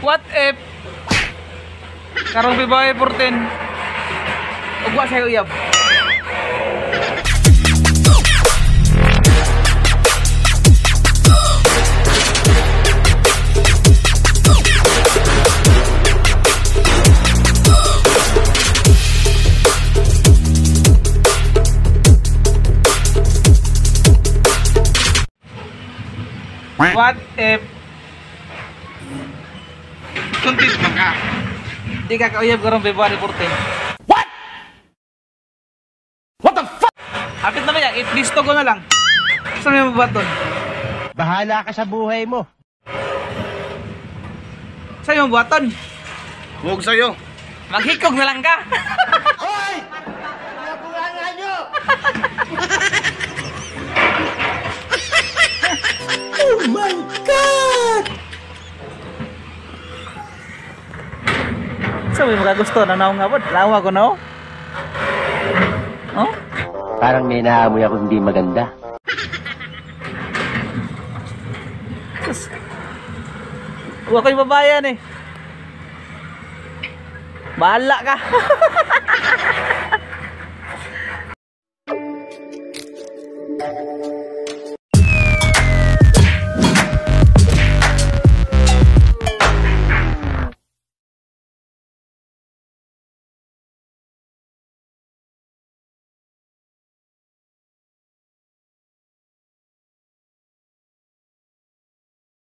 What if karong February 14 ugwa sa uyab? What if content man ka? Di ka kauyab karong February 14. What? What the fuck? Hapit na ba yan? 8 days to go na lang. Saan may mabuhaton? Bahala ka sa buhay mo. Saan may mabuhaton? Huwag sa'yo. Maghikog na lang ka. Hoy! Nakuha nyo! Oh my God! Sa may makagusto na naong nga pod. Lawa ko no. Oh? Parang may naamoy ako hindi maganda. Sus. Wa ko'y babayan eh. Bahala ka.